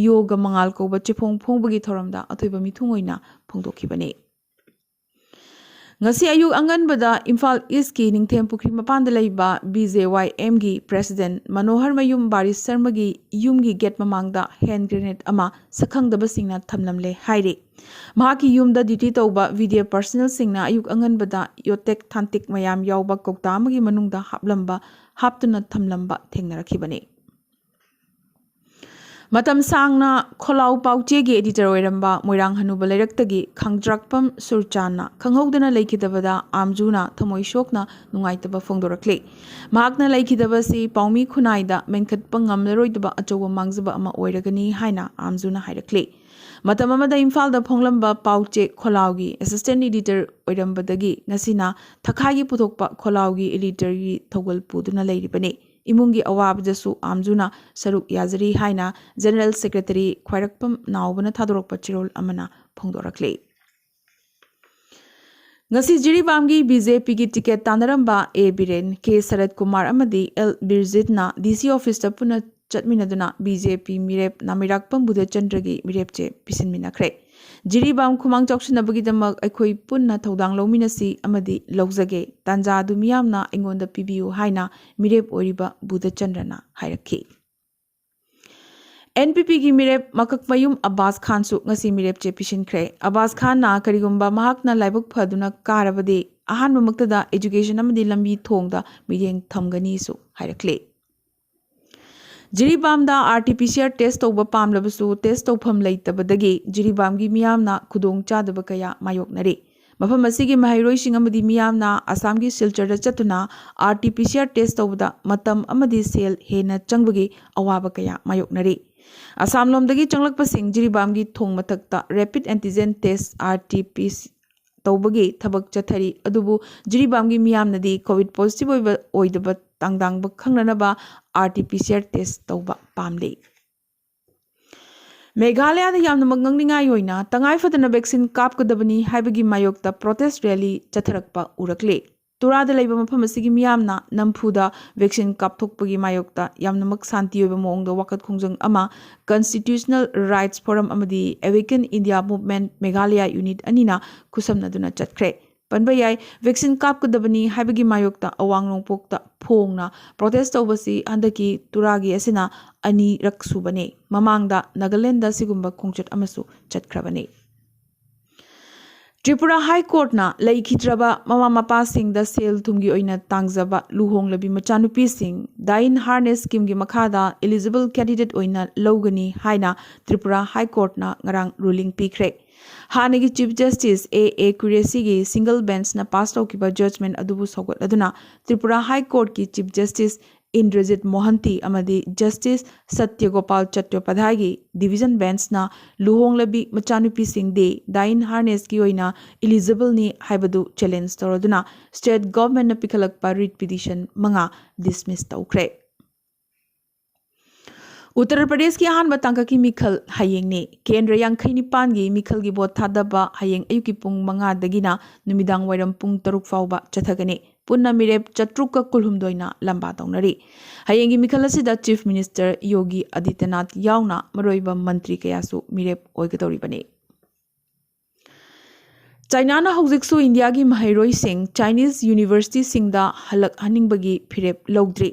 ꯌꯣꯒ ꯃꯉꯥꯜ ꯀꯧꯕ ꯆꯦꯐꯣꯡ ꯐꯣꯡꯕꯒꯤ ꯊꯧꯔꯝꯗ ꯑꯊꯣꯏꯕ ꯃꯤꯊꯨꯡ ꯑꯣꯏꯅ ꯐꯣꯡꯗꯣꯛꯈꯤꯕꯅꯤ꯫ ꯉꯁꯤ ꯑꯌꯨꯛ ꯑꯉꯟꯕꯗ ꯏꯝꯐꯥꯜ ꯏꯁꯀꯤ ꯅꯤꯡꯊꯦꯝ ꯄꯨꯈ꯭ꯔꯤ ꯃꯄꯥꯟꯗ ꯂꯩꯕ ꯕꯤ ꯖꯦ ꯋꯥꯏ ꯑꯦꯝꯒꯤ ꯄ꯭ꯔꯦꯁꯤꯗꯦꯟꯠ ꯃꯅꯣꯍꯔ ꯃꯌꯨꯝ ꯕꯥꯔꯤꯁ ꯁꯔꯃꯒꯤ ꯌꯨꯝꯒꯤ ꯒꯦꯠ ꯃꯃꯥꯡꯗ ꯍꯦꯟ ꯒ꯭ꯔꯦꯅꯦꯗ ꯑꯃ ꯁꯛꯈꯪꯗꯕꯁꯤꯡꯅ ꯊꯝꯂꯝꯂꯦ ꯍꯥꯏꯔꯤ꯫ ꯃꯍꯥꯛꯀꯤ ꯌꯨꯝꯗ ꯗ꯭ꯌꯨꯇꯤ ꯇꯧꯕ ꯚꯤ ꯗꯤ ꯑꯦꯐ ꯄꯔꯁꯅꯦꯜꯁꯤꯡꯅ ꯑꯌꯨꯛ ꯑꯉꯟꯕꯗ ꯌꯣꯠꯇꯦꯛ ꯊꯥꯟꯇꯦꯛ ꯃꯌꯥꯝ ꯌꯥꯎꯕ ꯀꯧꯇꯥ ꯑꯃꯒꯤ ꯃꯅꯨꯡꯗ ꯍꯥꯞꯂꯝꯕ, ꯍꯥꯞꯇꯨꯅ ꯊꯝꯂꯝꯕ ꯊꯦꯡꯅꯔꯛꯈꯤꯕꯅꯤ꯫ ꯃꯇꯝ ꯁꯥꯡꯅ ꯈꯣꯂꯥꯎ ꯄꯥꯎꯆꯦꯒꯤ editor ꯑꯣꯏꯔꯝꯕ ꯃꯣꯏꯔꯥꯡ ꯍꯅꯨꯕ ꯂꯩꯔꯛꯇꯒꯤ ꯈꯪꯗ꯭ꯔꯥꯛꯄꯝ ꯁꯨꯔꯆꯥꯟꯅ ꯈꯪꯍꯧꯗꯅ ꯂꯩꯈꯤꯗꯕꯗ ꯑꯥꯝꯖꯨꯅ ꯊꯃꯣꯏ ꯁꯣꯛꯅ ꯅꯨꯡꯉꯥꯏꯇꯕ ꯐꯣꯡꯗꯣꯔꯛꯂꯤ꯫ ꯃꯍꯥꯛꯅ ꯂꯩꯈꯤꯗꯕꯁꯤ ꯄꯥꯎꯃꯤ ꯈꯨꯟꯅꯥꯏꯗ ꯃꯦꯟꯈꯠꯄ ꯉꯝꯂꯔꯣꯏꯗꯕ ꯑꯆꯧꯕ ꯃꯥꯡꯖꯕ ꯑꯃ ꯑꯣꯏꯔꯒꯅꯤ ꯍꯥꯏꯅ ꯑꯥꯝꯖꯨꯅ ꯍꯥꯏꯔꯛꯂꯤ꯫ ꯃꯇꯝ ꯑꯃꯗ ꯏꯝꯐꯥꯜꯗ ꯐꯣꯡꯂꯝꯕ ꯄꯥꯎꯆꯦ ꯈꯣꯂꯥꯎꯒꯤ assistant editor ꯑꯣꯏꯔꯝꯕꯗꯒꯤ ꯉꯁꯤꯅ ꯊꯈꯥꯏꯒꯤ ꯄꯨꯊꯣꯛꯄ ꯈꯣꯂꯥꯎꯒꯤ editorꯒꯤ ꯊꯧꯒꯜ ꯄꯨꯗꯨꯅ ꯂꯩꯔꯤꯕꯅꯤ꯫ ꯏꯃꯨꯡꯒꯤ ꯑꯋꯥꯕꯗꯁꯨ ꯑꯥꯝꯖꯨꯅ ꯁꯔꯨꯛ ꯌꯥꯖꯔꯤ ꯍꯥꯏꯅ General Secretary ꯈ꯭ꯋꯥꯏꯔꯥꯛꯄꯝ ꯅꯥꯎꯕꯅ ꯊꯥꯗꯣꯔꯛꯄ ꯆꯦꯔꯣꯜ ꯑꯃꯅ ꯐꯣꯡꯗꯣꯔꯛꯂꯤ꯫ ꯉꯁꯤ ꯖꯤꯔꯤꯕꯥꯝꯒꯤ BJPꯒꯤ ticket ꯇꯥꯟꯅꯔꯝꯕ ꯑꯦ ꯕꯤꯔꯦꯟ, ꯀꯦ ꯁꯔꯠ ꯀꯨꯃꯥꯔ ꯑꯃꯗꯤ ꯑꯦꯜ ꯕꯤꯔꯖꯤꯠꯅ DC officeꯇ ꯄꯨꯟꯅ ꯆꯠꯃꯤꯟꯅꯗꯨꯅ BJP ꯃꯤꯔꯦꯞ ꯅꯥꯃꯤꯔꯥꯛꯄꯝ ꯕꯨꯙꯆꯟꯗ꯭ꯔꯒꯤ ꯃꯤꯔꯦꯞ ꯆꯦ ꯄꯤꯁꯤꯟꯃꯤꯟꯅꯈ꯭ꯔꯦ꯫ ꯖꯤꯔꯤꯕꯥꯝ ꯈꯨꯃꯥꯡ ꯆꯥꯎꯁꯤꯟꯅꯕꯒꯤꯗꯃꯛ ꯑꯩꯈꯣꯏ ꯄꯨꯟꯅ ꯊꯧꯗꯥꯡ ꯂꯧꯃꯤꯟꯅꯁꯤ ꯑꯃꯗꯤ ꯂꯧꯖꯒꯦ꯫ ꯇꯥꯟꯖꯥ ꯑꯗꯨ ꯃꯤꯌꯥꯝꯅ ꯑꯩꯉꯣꯟꯗ ꯄꯤꯕꯤꯌꯨ ꯍꯥꯏꯅ ꯃꯤꯔꯦꯞ ꯑꯣꯏꯔꯤꯕ ꯕꯨꯙꯆꯟꯗ꯭ꯔꯅ ꯍꯥꯏꯔꯛꯈꯤ꯫ NPPꯒꯤ ꯃꯤꯔꯦꯞ ꯃꯀꯛꯃꯌꯨꯝ ꯑꯕꯥꯁ ꯈꯥꯟꯁꯨ ꯉꯁꯤ ꯃꯤꯔꯦꯞ ꯆꯦ ꯄꯤꯁꯤꯟꯈ꯭ꯔꯦ꯫ ꯑꯕꯥꯁ ꯈꯥꯟꯅ ꯀꯔꯤꯒꯨꯝꯕ ꯃꯍꯥꯛꯅ ꯂꯥꯏꯕꯛ ꯐꯗꯨꯅ ꯀꯥꯔꯕꯗꯤ ꯑꯍꯥꯟꯕꯃꯛꯇꯗ education ꯑꯃꯗꯤ ꯂꯝꯕꯤ ꯊꯣꯡꯗ ꯃꯤꯠꯌꯦꯡ ꯊꯝꯒꯅꯤꯁꯨ ꯍꯥꯏꯔꯛꯂꯤ꯫ ꯖꯤꯔꯤꯕꯥꯝꯗ RT-PCR test ꯇꯧꯕ ꯄꯥꯝꯂꯕꯁꯨ test ꯇꯧꯐꯝ ꯂꯩꯇꯕꯗꯒꯤ ꯖꯤꯔꯤꯕꯥꯝꯒꯤ ꯃꯤꯌꯥꯝꯅ ꯈꯨꯗꯣꯡ ꯆꯥꯗꯕ ꯀꯌꯥ ꯃꯥꯌꯣꯛꯅꯔꯤ꯫ ꯃꯐꯝ ꯑꯁꯤꯒꯤ ꯃꯍꯩꯔꯣꯏꯁꯤꯡ ꯑꯃꯗꯤ ꯃꯤꯌꯥꯝꯅ ꯑꯁꯥꯝꯒꯤ ꯁꯤꯜꯆꯔꯗ ꯆꯠꯇꯨꯅ RT-PCR test ꯇꯧꯕꯗ ꯃꯇꯝ ꯑꯃꯗꯤ ꯁꯦꯜ ꯍꯦꯟꯅ ꯆꯪꯕꯒꯤ ꯑꯋꯥꯕ ꯀꯌꯥ ꯃꯥꯌꯣꯛꯅꯔꯤ꯫ ꯑꯁꯥꯝꯂꯣꯝꯗꯒꯤ ꯆꯪꯂꯛꯄꯁꯤꯡ ꯖꯤꯔꯤꯕꯥꯝꯒꯤ ꯊꯣꯡ ꯃꯊꯛꯇ rapid antigen test, RT-PCR, ꯇꯧꯕꯒꯤ ꯊꯕꯛ ꯆꯠꯊꯔꯤ꯫ ꯑꯗꯨꯕꯨ ꯖꯤꯔꯤꯕꯥꯝꯒꯤ ꯃꯤꯌꯥꯝꯅꯗꯤ COVID positive ꯑꯣꯏꯕ ꯑꯣꯏꯗꯕ ꯇꯥꯡꯗꯥꯡꯕ ꯈꯪꯅꯅꯕ RT-PCR test ꯇꯧꯕ ꯄꯥꯝꯂꯤ꯫ ꯃꯦꯘꯥꯂꯌꯥꯗ ꯌꯥꯝꯅꯃꯛ ꯉꯛꯅꯤꯡꯉꯥꯏ ꯑꯣꯏꯅ ꯇꯉꯥꯏ ꯐꯗꯅ vaccine ꯀꯥꯞꯀꯗꯕꯅꯤ ꯍꯥꯏꯕꯒꯤ ꯃꯥꯌꯣꯛꯇ protest rally ꯆꯠꯊꯔꯛꯄ ꯎꯔꯛꯂꯦ꯫ ꯇꯨꯔꯥꯗ ꯂꯩꯕ ꯃꯐꯝ ꯑꯁꯤꯒꯤ ꯃꯤꯌꯥꯝꯅ ꯅꯝꯐꯨꯗ vaccine ꯀꯥꯞꯊꯣꯛꯄꯒꯤ ꯃꯥꯌꯣꯛꯇ ꯌꯥꯝꯅꯃꯛ ꯁꯥꯟꯇꯤ ꯑꯣꯏꯕ ꯃꯑꯣꯡꯗ ꯋꯥꯀꯠ ꯈꯣꯡꯖꯪ ꯑꯃ Constitutional Rights Forum ꯑꯃꯗꯤ Awaken India Movement Meghalaya Unit ꯑꯅꯤꯅ ꯈꯨꯠꯁꯝꯅꯗꯨꯅ ꯆꯠꯈ꯭ꯔꯦ꯫ ꯄꯟꯕ ꯌꯥꯏ, vaccine ꯀꯥꯞꯀꯗꯕꯅꯤ ꯍꯥꯏꯕꯒꯤ ꯃꯥꯌꯣꯛꯇ ꯑꯋꯥꯡ ꯅꯣꯡꯄꯣꯛꯇ ꯐꯣꯡꯅ protest ꯇꯧꯕꯁꯤ ꯍꯟꯗꯛꯀꯤ ꯇꯨꯔꯥꯒꯤ ꯑꯁꯤꯅ ꯑꯅꯤꯔꯛ ꯁꯨꯕꯅꯤ꯫ ꯃꯃꯥꯡꯗ ꯅꯥꯒꯥꯂꯦꯟꯗ ꯁꯤꯒꯨꯝꯕ ꯈꯣꯡꯆꯠ ꯑꯃꯁꯨ ꯆꯠꯈ꯭ꯔꯕꯅꯤ꯫ ꯇ꯭ꯔꯤꯄꯨꯔꯥ ꯍꯥꯏ ꯀꯣꯔꯠꯅ ꯂꯩꯈꯤꯗ꯭ꯔꯕ ꯃꯃꯥ ꯃꯄꯥꯁꯤꯡꯗ ꯁꯦꯜ ꯊꯨꯝꯒꯤ ꯑꯣꯏꯅ ꯇꯥꯡꯖꯕ ꯂꯨꯍꯣꯡꯂꯕꯤ ꯃꯆꯥꯅꯨꯄꯤꯁꯤꯡ ꯗꯥꯏꯟ ꯍꯥꯔꯅꯦꯁ ꯁ꯭ꯀꯤꯝꯒꯤ ꯃꯈꯥꯗ eligible candidate ꯑꯣꯏꯅ ꯂꯧꯒꯅꯤ ꯍꯥꯏꯅ ꯇ꯭ꯔꯤꯄꯨꯔꯥ ꯍꯥꯏ ꯀꯣꯔꯠꯅ ꯉꯔꯥꯡ ꯔꯨꯂꯤꯡ ꯄꯤꯈ꯭ꯔꯦ꯫ ꯍꯥꯟꯅꯒꯤ ꯆꯤꯐ ꯖꯁꯇꯤꯁ ꯑꯦ ꯑꯦ ꯀꯨꯔꯦꯁꯤꯒꯤ ꯁꯤꯡꯒꯜ ꯕꯦꯟꯆꯅ ꯄꯥꯁ ꯇꯧꯈꯤꯕ ꯖꯖꯃꯦꯟ ꯑꯗꯨꯕꯨ ꯁꯧꯒꯠꯂꯗꯨꯅ ꯇ꯭ꯔꯤꯄꯨꯔꯥ ꯍꯥꯏ ꯀꯣꯔꯠꯀꯤ ꯆꯤꯐ ꯖꯁꯇꯤꯁ ꯏꯟꯗ꯭ꯔꯖꯤꯠ ꯃꯣꯍꯟꯇꯤ ꯑꯃꯗꯤ ꯖꯁꯇꯤꯁ ꯁꯇ꯭ꯌꯒꯣꯄꯥꯜ ꯆꯠꯇꯣꯄꯥꯙꯥꯏꯒꯤ ꯗꯤꯚꯤꯖꯟ ꯕꯦꯟꯆꯅ ꯂꯨꯍꯣꯡꯂꯕꯤ ꯃꯆꯥꯅꯨꯄꯤꯁꯤꯡꯗꯤ ꯗꯥꯏꯟ ꯍꯥꯔꯅꯦꯁꯀꯤ ꯑꯣꯏꯅ eligible ꯅꯤ ꯍꯥꯏꯕꯗꯨ ꯆꯦꯂꯦꯟꯖ ꯇꯧꯔꯗꯨꯅ ꯁ꯭ꯇꯦꯠ ꯒꯚꯔꯟꯃꯦꯟꯠꯅ ꯄꯤꯈꯠꯂꯛꯄ ꯔꯤꯠ ꯄꯤꯇꯤꯁꯟ ꯃꯉꯥ ꯗꯤꯁꯃꯤꯁ ꯇꯧꯈ꯭ꯔꯦ꯫ ꯎꯠꯇꯔ ꯄ꯭ꯔꯗꯦꯁꯀꯤ ꯑꯍꯥꯟꯕ ꯇꯥꯡꯀꯛꯀꯤ ꯃꯤꯈꯜ ꯍꯌꯦꯡꯅꯤ꯫ ꯀꯦꯟꯗ꯭ꯔ ꯌꯥꯡꯈꯩ ꯅꯤꯄꯥꯟꯒꯤ ꯃꯤꯈꯜꯒꯤ ꯚꯣꯠ ꯊꯥꯗꯕ ꯍꯌꯦꯡ ꯑꯌꯨꯛꯀꯤ ꯄꯨꯡ ꯃꯉꯥꯗꯒꯤꯅ ꯅꯨꯃꯤꯗꯥꯡ ꯋꯥꯏꯔꯝ ꯄꯨꯡ ꯇꯔꯨꯛ ꯐꯥꯎꯕ ꯆꯠꯊꯒꯅꯤ꯫ ꯄꯨꯟꯅ ꯃꯤꯔꯦꯞ ꯆꯥꯇ꯭ꯔꯨꯛꯀ ꯀꯨꯟꯍꯨꯝꯗꯣꯏꯅ ꯂꯝꯕꯥ ꯇꯧꯅꯔꯤ꯫ ꯍꯌꯦꯡꯒꯤ ꯃꯤꯈꯜ ꯑꯁꯤꯗ ꯆꯤꯐ ꯃꯤꯅꯤꯁꯇꯔ ꯌꯣꯒꯤ ꯑꯗꯤꯇ꯭ꯌꯅꯥꯊ ꯌꯥꯎꯅ ꯃꯔꯨꯑꯣꯏꯕ ꯃꯟꯇ꯭ꯔꯤ ꯀꯌꯥꯁꯨ ꯃꯤꯔꯦꯞ ꯑꯣꯏꯒꯗꯧꯔꯤꯕꯅꯤ꯫ ꯆꯥꯏꯅꯥꯅ ꯍꯧꯖꯤꯛꯁꯨ ꯏꯟꯗꯤꯌꯥꯒꯤ ꯃꯍꯩꯔꯣꯏꯁꯤꯡ ꯆꯥꯏꯅꯤꯁ ꯌꯨꯅꯤꯚꯔꯁꯤꯇꯤꯁꯤꯡꯗ ꯍꯜꯂꯛꯍꯟꯅꯤꯡꯕꯒꯤ ꯐꯤꯔꯦꯞ ꯂꯧꯗ꯭ꯔꯤ꯫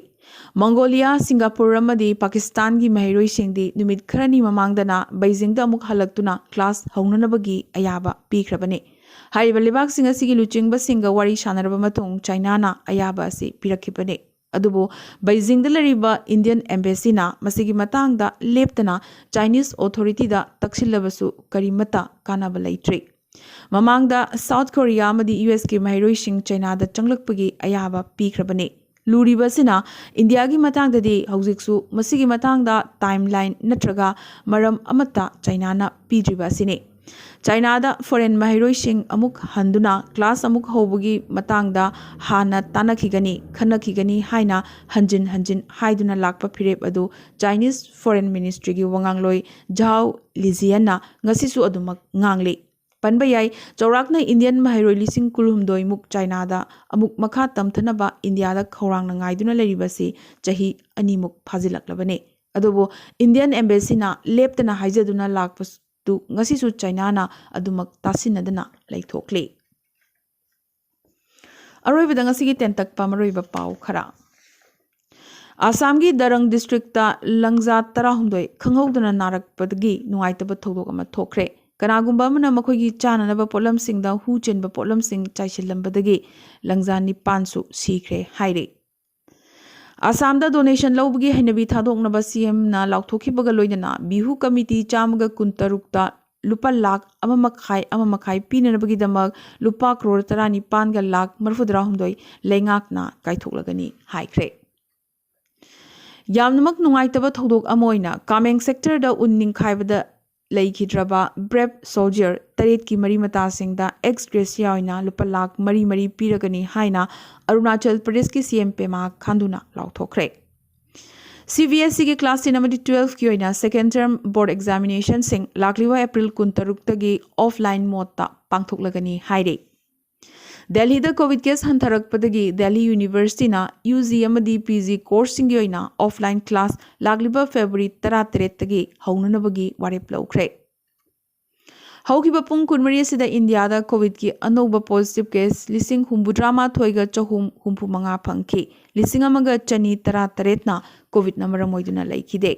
ꯃꯪꯒꯣꯂꯤꯌꯥ, ꯁꯤꯡꯒꯥꯄꯨꯔ ꯑꯃꯗꯤ ꯄꯥꯀꯤꯁꯇꯥꯟꯒꯤ ꯃꯍꯩꯔꯣꯏꯁꯤꯡꯗꯤ ꯅꯨꯃꯤꯠ ꯈꯔꯅꯤ ꯃꯃꯥꯡꯗꯅ ꯕꯩꯖꯤꯡꯗ ꯑꯃꯨꯛ ꯍꯜꯂꯛꯇꯨꯅ ꯀ꯭ꯂꯥꯁ ꯍꯧꯅꯅꯕꯒꯤ ꯑꯌꯥꯕ ꯄꯤꯈ꯭ꯔꯕꯅꯤ꯫ ꯍꯥꯏꯔꯤꯕ ꯂꯩꯕꯥꯛꯁꯤꯡ ꯑꯁꯤꯒꯤ ꯂꯨꯆꯤꯡꯕꯁꯤꯡꯒ ꯋꯥꯔꯤ ꯁꯥꯟꯅꯔꯕ ꯃꯇꯨꯡ ꯆꯥꯏꯅꯥꯅ ꯑꯌꯥꯕ ꯑꯁꯤ ꯄꯤꯔꯛꯈꯤꯕꯅꯤ꯫ ꯑꯗꯨꯕꯨ ꯕꯩꯖꯤꯡꯗ ꯂꯩꯔꯤꯕ ꯏꯟꯗꯤꯌꯟ ꯑꯦꯝꯕꯦꯁꯤꯅ ꯃꯁꯤꯒꯤ ꯃꯇꯥꯡꯗ ꯂꯦꯞꯇꯅ ꯆꯥꯏꯅꯤꯁ ꯑꯣꯊꯣꯔꯤꯇꯤꯗ ꯇꯛꯁꯤꯜꯂꯕꯁꯨ ꯀꯔꯤꯃꯠꯇ ꯀꯥꯟꯅꯕ ꯂꯩꯇ꯭ꯔꯤ꯫ ꯃꯃꯥꯡꯗ ꯁꯥꯎꯠ ꯀꯣꯔꯤꯌꯥ ꯑꯃꯗꯤ ꯌꯨ ꯑꯦꯁꯀꯤ ꯃꯍꯩꯔꯣꯏꯁꯤꯡ ꯆꯥꯏꯅꯥꯗ ꯆꯪꯂꯛꯄꯒꯤ ꯑꯌꯥꯕ ꯄꯤꯈ꯭ꯔꯕꯅꯤ꯫ ꯂꯨꯔꯤꯕ ꯑꯁꯤꯅ ꯏꯟꯗꯤꯌꯥꯒꯤ ꯃꯇꯥꯡꯗꯗꯤ ꯍꯧꯖꯤꯛꯁꯨ ꯃꯁꯤꯒꯤ ꯃꯇꯥꯡꯗ ꯇꯥꯏꯝꯂꯥꯏꯟ ꯅꯠꯇ꯭ꯔꯒ ꯃꯔꯝ ꯑꯃꯠꯇ ꯆꯥꯏꯅꯥꯅ ꯄꯤꯗ꯭ꯔꯤꯕ ꯑꯁꯤꯅꯤ꯫ ꯆꯥꯏꯅꯥꯗ ꯐꯣꯔꯦꯟ ꯃꯍꯩꯔꯣꯏꯁꯤꯡ ꯑꯃꯨꯛ ꯍꯟꯗꯨꯅ ꯀ꯭ꯂꯥꯁ ꯑꯃꯨꯛ ꯍꯧꯕꯒꯤ ꯃꯇꯥꯡꯗ ꯍꯥꯟꯅ ꯇꯥꯟꯅꯈꯤꯒꯅꯤ, ꯈꯟꯅꯈꯤꯒꯅꯤ ꯍꯥꯏꯅ ꯍꯟꯖꯤꯟ ꯍꯟꯖꯤꯟ ꯍꯥꯏꯗꯨꯅ ꯂꯥꯛꯄ ꯐꯤꯔꯦꯞ ꯑꯗꯨ ꯆꯥꯏꯅꯤꯁ ꯐꯣꯔꯦꯟ ꯃꯤꯅꯤꯁꯇ꯭ꯔꯤꯒꯤ ꯋꯥꯉꯥꯡꯂꯣꯏ ꯖꯥꯎ ꯂꯤꯖꯤꯌꯟꯅ ꯉꯁꯤꯁꯨ ꯑꯗꯨꯃꯛ ꯉꯥꯡꯂꯤ꯫ ꯄꯟꯕ ꯌꯥꯏ, ꯆꯥꯎꯔꯥꯛꯅ ꯏꯟꯗꯤꯌꯟ ꯃꯍꯩꯔꯣꯏ ꯂꯤꯁꯤꯡ ꯀꯨꯟꯍꯨꯝꯗꯣꯏ ꯃꯨꯛ ꯆꯥꯏꯅꯥꯗ ꯑꯃꯨꯛ ꯃꯈꯥ ꯇꯝꯊꯅꯕ ꯏꯟꯗꯤꯌꯥꯗ ꯈꯧꯔꯥꯡꯅ ꯉꯥꯏꯗꯨꯅ ꯂꯩꯔꯤꯕꯁꯤ ꯆꯍꯤ ꯑꯅꯤꯃꯨꯛ ꯐꯥꯖꯤꯜꯂꯛꯂꯕꯅꯤ꯫ ꯑꯗꯨꯕꯨ ꯏꯟꯗꯤꯌꯟ ꯑꯦꯝꯕꯦꯁꯤꯅ ꯂꯦꯞꯇꯅ ꯍꯥꯏꯖꯗꯨꯅ ꯂꯥꯛꯄꯗꯨ ꯉꯁꯤꯁꯨ ꯆꯥꯏꯅꯥꯅ ꯑꯗꯨꯃꯛ ꯇꯥꯁꯤꯟꯅꯗꯅ ꯂꯩꯊꯣꯛꯂꯤ꯫ ꯑꯔꯣꯏꯕꯗ ꯉꯁꯤꯒꯤ ꯇꯦꯟꯇꯛꯄ ꯃꯔꯨꯑꯣꯏꯕ ꯄꯥꯎ ꯈꯔ꯫ ꯑꯁꯥꯝꯒꯤ ꯗꯔꯪ ꯗꯤꯁꯇ꯭ꯔꯤꯛꯇ ꯂꯪꯖꯥ ꯇꯔꯥꯍꯨꯝꯗꯣꯏ ꯈꯪꯍꯧꯗꯅ ꯅꯥꯔꯛꯄꯗꯒꯤ ꯅꯨꯡꯉꯥꯏꯇꯕ ꯊꯧꯗꯣꯛ ꯑꯃ ꯊꯣꯛꯈ꯭ꯔꯦ꯫ ꯀꯅꯥꯒꯨꯝꯕ ꯑꯃꯅ ꯃꯈꯣꯏꯒꯤ ꯆꯥꯅꯅꯕ ꯄꯣꯠꯂꯝꯁꯤꯡꯗ ꯍꯨ ꯆꯦꯟꯕ ꯄꯣꯠꯂꯝꯁꯤꯡ ꯆꯥꯏꯁꯤꯜꯂꯝꯕꯗꯒꯤ ꯂꯪꯖꯥ ꯅꯤꯄꯥꯟꯁꯨ ꯁꯤꯈ꯭ꯔꯦ ꯍꯥꯏꯔꯤ꯫ ꯑꯁꯥꯝꯗ donation ꯂꯧꯕꯒꯤ ꯍꯩꯅꯕꯤ ꯊꯥꯗꯣꯛꯅꯕ ꯁꯤꯑꯦꯝꯅ ꯂꯥꯎꯊꯣꯛꯈꯤꯕꯒ ꯂꯣꯏꯅꯅ ꯕꯤꯍꯨ ꯀꯃꯤꯇꯤ ꯆꯥꯝꯃꯒ ꯀꯨꯟꯇꯔꯨꯛꯇ ꯂꯨꯄꯥ ꯂꯥꯈ ꯑꯃ ꯃꯈꯥꯏ, ꯑꯃ ꯃꯈꯥꯏ ꯄꯤꯅꯅꯕꯒꯤꯗꯃꯛ ꯂꯨꯄꯥ ꯀ꯭ꯔꯣꯔ ꯇꯔꯥꯅꯤꯄꯥꯟꯒ ꯂꯥꯈ ꯃꯔꯤꯐꯨꯇꯔꯥꯍꯨꯝꯗꯣꯏ ꯂꯩꯉꯥꯛꯅ ꯀꯥꯏꯊꯣꯛꯂꯒꯅꯤ ꯍꯥꯏꯈ꯭ꯔꯦ꯫ ꯌꯥꯝꯅꯃꯛ ꯅꯨꯡꯉꯥꯏꯇꯕ ꯊꯧꯗꯣꯛ ꯑꯃ ꯑꯣꯏꯅ ꯀꯥꯃꯦꯡ ꯁꯦꯛꯇꯔꯗ ꯎꯟ ꯅꯤꯡꯈꯥꯏꯕꯗ ꯂꯩꯈꯤꯗ꯭ꯔꯕ brave soldier ꯇꯔꯦꯠꯀꯤ ꯃꯔꯤ ꯃꯇꯥꯁꯤꯡꯗ ex gratia ꯑꯣꯏꯅ ꯂꯨꯄꯥ ꯂꯥꯈ ꯃꯔꯤ ꯃꯔꯤ ꯄꯤꯔꯒꯅꯤ ꯍꯥꯏꯅ ꯑꯔꯨꯅꯥꯆꯜ ꯄ꯭ꯔꯗꯦꯁꯀꯤ ꯁꯤꯑꯦꯝ ꯄꯦꯃꯥ ꯈꯥꯟꯗꯨꯅ ꯂꯥꯎꯊꯣꯛꯈ꯭ꯔꯦ꯫ ꯁꯤ ꯕꯤ ꯑꯦꯁ ꯏꯒꯤ class ten ꯑꯃꯗꯤ twelveꯀꯤ ꯑꯣꯏꯅ second term board examinationꯁꯤꯡ ꯂꯥꯛꯂꯤꯕ ꯑꯦꯄ꯭ꯔꯤꯜ ꯀꯨꯟꯇꯔꯨꯛꯇꯒꯤ offline modeꯇ ꯄꯥꯡꯊꯣꯛꯂꯒꯅꯤ ꯍꯥꯏꯔꯤ꯫ ꯗꯦꯜꯍꯤꯗ COVID case ꯍꯟꯊꯔꯛꯄꯗꯒꯤ ꯗꯦꯜꯍꯤ ꯌꯨꯅꯤꯚꯔꯁꯤꯇꯤꯅ ꯌꯨ ꯖꯤ ꯑꯃꯗꯤ ꯄꯤ ꯖꯤ courseꯁꯤꯡꯒꯤ ꯑꯣꯏꯅ offline class ꯂꯥꯛꯂꯤꯕ ꯐꯦꯕ꯭ꯔꯨꯋꯥꯔꯤ ꯇꯔꯥꯇꯔꯦꯠꯇꯒꯤ ꯍꯧꯅꯅꯕꯒꯤ ꯋꯥꯔꯦꯞ ꯂꯧꯈ꯭ꯔꯦ꯫ ꯍꯧꯈꯤꯕ ꯄꯨꯡ ꯀꯨꯟꯃꯔꯤ ꯑꯁꯤꯗ ꯏꯟꯗꯤꯌꯥꯗ COVIDꯀꯤ ꯑꯅꯧꯕ positive case ꯂꯤꯁꯤꯡ ꯍꯨꯝꯐꯨꯇꯔꯥ ꯃꯥꯊꯣꯏꯒ ꯆꯍꯨꯝ ꯍꯨꯝꯐꯨ ꯃꯉꯥ ꯐꯪꯈꯤ꯫ ꯂꯤꯁꯤꯡ ꯑꯃꯒ ꯆꯅꯤ ꯇꯔꯥ ꯇꯔꯦꯠꯅ COVIDꯅ ꯃꯔꯝ ꯑꯣꯏꯗꯨꯅ ꯂꯩꯈꯤꯗꯦ꯫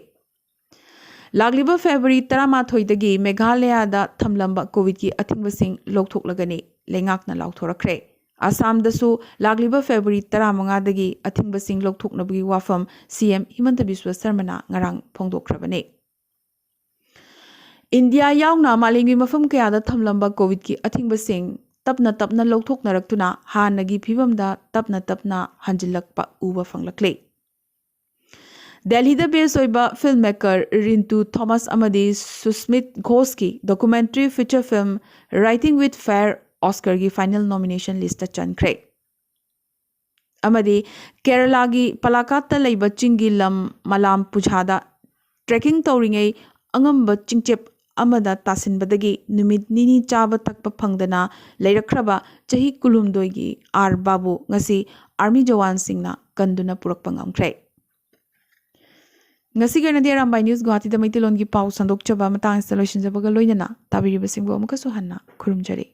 ꯂꯥꯛꯂꯤꯕ ꯐꯦꯕ꯭ꯔꯨꯋꯥꯔꯤ ꯇꯔꯥꯃꯥꯊꯣꯏꯗꯒꯤ ꯃꯦꯘꯥꯂꯌꯥꯗ ꯊꯝꯂꯝꯕ COVIDꯀꯤ ꯑꯊꯤꯡꯕꯁꯤꯡ ꯂꯧꯊꯣꯛꯂꯒꯅꯤ ꯂꯩꯉꯥꯛꯅ ꯂꯥꯎꯊꯣꯔꯛꯈ꯭ꯔꯦ꯫ ꯑꯁꯥꯝꯗꯁꯨ ꯂꯥꯛꯂꯤꯕ ꯐꯦꯕ꯭ꯔꯨꯋꯥꯔꯤ ꯇꯔꯥꯃꯉꯥꯗꯒꯤ ꯑꯊꯤꯡꯕꯁꯤꯡ ꯂꯧꯊꯣꯛꯅꯕꯒꯤ ꯋꯥꯐꯝ ꯁꯤ ꯑꯦꯝ ꯍꯤꯃꯟꯇ ꯕꯤꯁ꯭ꯋ ꯁꯔꯃꯅ ꯉꯔꯥꯡ ꯐꯣꯡꯗꯣꯛꯈ꯭ꯔꯕꯅꯤ꯫ ꯏꯟꯗꯤꯌꯥ ꯌꯥꯎꯅ ꯃꯥꯂꯦꯝꯒꯤ ꯃꯐꯝ ꯀꯌꯥꯗ ꯊꯝꯂꯝꯕ COVIDꯀꯤ ꯑꯊꯤꯡꯕꯁꯤꯡ ꯇꯞꯅ ꯇꯞꯅ ꯂꯧꯊꯣꯛꯅꯔꯛꯇꯨꯅ ꯍꯥꯟꯅꯒꯤ ꯐꯤꯕꯝꯗ ꯇꯞꯅ ꯇꯞꯅ ꯍꯟꯖꯤꯜꯂꯛꯄ ꯎꯕ ꯐꯪꯂꯛꯂꯤ꯫ ꯗꯦꯜꯍꯤꯗ base ꯑꯣꯏꯕ filmmaker ꯔꯤꯟꯇꯨ ꯊꯣꯃꯁ ꯑꯃꯗꯤ ꯁꯨꯁꯃꯤꯠ ꯘꯣꯁꯀꯤ documentary feature film Writing with Fire Oscarꯒꯤ final nomination listꯇ ꯆꯟꯈ꯭ꯔꯦ꯫ ꯑꯃꯗꯤ ꯀꯦꯔꯂꯥꯒꯤ ꯄꯂꯥꯀꯥꯠꯇ ꯂꯩꯕ ꯆꯤꯡꯒꯤ ꯂꯝ ꯃꯂꯥꯝ ꯄꯨꯖꯥꯗ trekking ꯇꯧꯔꯤꯉꯩ ꯑꯉꯝꯕ ꯆꯤꯡꯆꯦꯞ ꯑꯃꯗ ꯇꯥꯁꯤꯟꯕꯗꯒꯤ ꯅꯨꯃꯤꯠ ꯅꯤꯅꯤ ꯆꯥꯕ ꯊꯛꯄ ꯐꯪꯗꯅ ꯂꯩꯔꯛꯈ꯭ꯔꯕ ꯆꯍꯤ ꯀꯨꯟꯍꯨꯝꯗꯣꯏꯒꯤ ꯑꯥꯔ ꯕꯥꯕꯨ ꯉꯁꯤ army ꯖꯋꯥꯟꯁꯤꯡꯅ ꯀꯟꯗꯨꯅ ꯄꯨꯔꯛꯄ ꯉꯝꯈ꯭ꯔꯦ꯫ ꯉꯁꯤꯒꯤ ꯑꯣꯏꯅꯗꯤ ꯑꯔꯥꯝꯕꯥꯏ News ꯒꯨꯋꯥꯍꯥꯇꯤꯗ ꯃꯩꯇꯩꯂꯣꯟꯒꯤ ꯄꯥꯎ ꯁꯟꯗꯣꯛꯆꯕ ꯃꯇꯥꯡ ꯑꯁꯤꯗ ꯂꯣꯏꯁꯤꯟꯖꯕꯒ ꯂꯣꯏꯅꯅ ꯇꯥꯕꯤꯔꯤꯕꯁꯤꯡꯕꯨ ꯑꯃꯨꯛꯀꯁꯨ ꯍꯟꯅ ꯈꯨꯔꯨꯝꯖꯔꯤ꯫